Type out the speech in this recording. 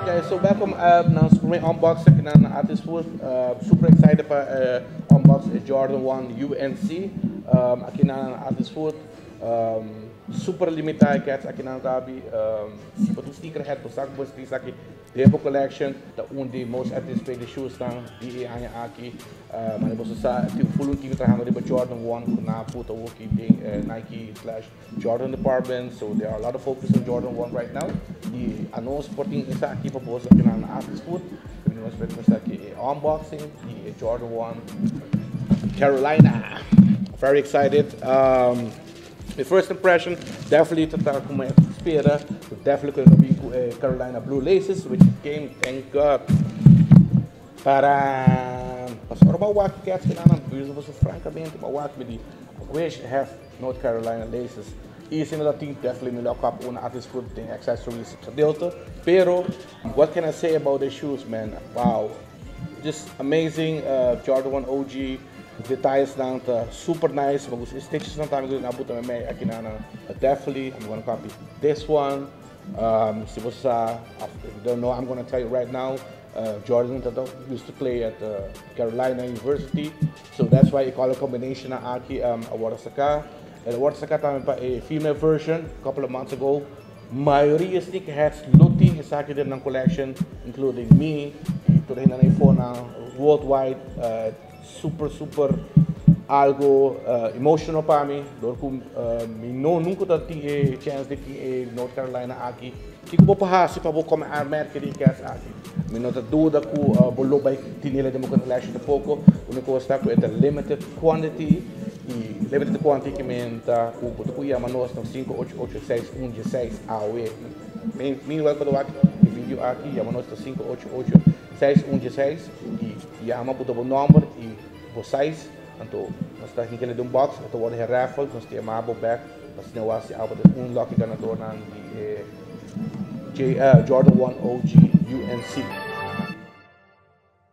Alright guys, so welcome na nos prome unboxing aki na Artist Food. Super excited pa unbox e Jordan 1 UNC aki na Artist Food. Super limita e cats aki na tabi. Si bo ta un sneakerhead, bo sa cu bo tin esaki den bo collection. Ta un di most anticipated shoes nan di e aña aki. Mane boso sa, tin full un team trahando riba Jordan 1 cu nan a puta awoki den Nike/Jordan department. So there are a lot of focus on Jordan 1 right now. Y anos por tin esaki pa boso aki na Artist Food. Nos por esaki e unboxing di e Jordan 1 Carolina. Very excited. The first impression definitely ta como spera. Definitely going to be Carolina Blue Laces, which came, thank God. Para pasar ba wak cats que nana buso so francamente ba wak me di wish have North Carolina laces. Y si no tin, definitely mi lock up un Artist Food den accessories gedeelte. Pero what can I say about the shoes, man? Wow. Just amazing. Jordan 1 OG details nan ta super nice. Mas stitches nan tambe na buta me aki na. Definitely I'm gonna copy this one. Si bo sa, if you don't know, I'm gonna tell you right now. Jordan used to play at Carolina University, so that's why you call a combination na aki a wordo saca. El a wordo saca tambe pa a female version a couple of months ago. Mayoria sneakerheads lo tin esaki den nan collection, including me, y tur hende na worldwide. Super, super algo emotional pa mi, door cu mi no nunca ta tin e chance di tin e North Carolina aki. Kico bo por hasi pa bo come aanmerken di kers aki? Mi no ta duda cu bo lo bay tin den bo collection de poco. Unico ta cu e ta limited quantity y limited quantity ke men ta cu bo ta cu yama nos na 588 6116 awe. Meanwhile, cuando wak e video aki, yama nos na 588 6116 y yama, pone bo number y bo size. Anto, nos ta hink'e den box, anto wordo raffle, nos ta yama bo back, asina nos hasi un lucky ganador nan di Jordan 1 OG UNC.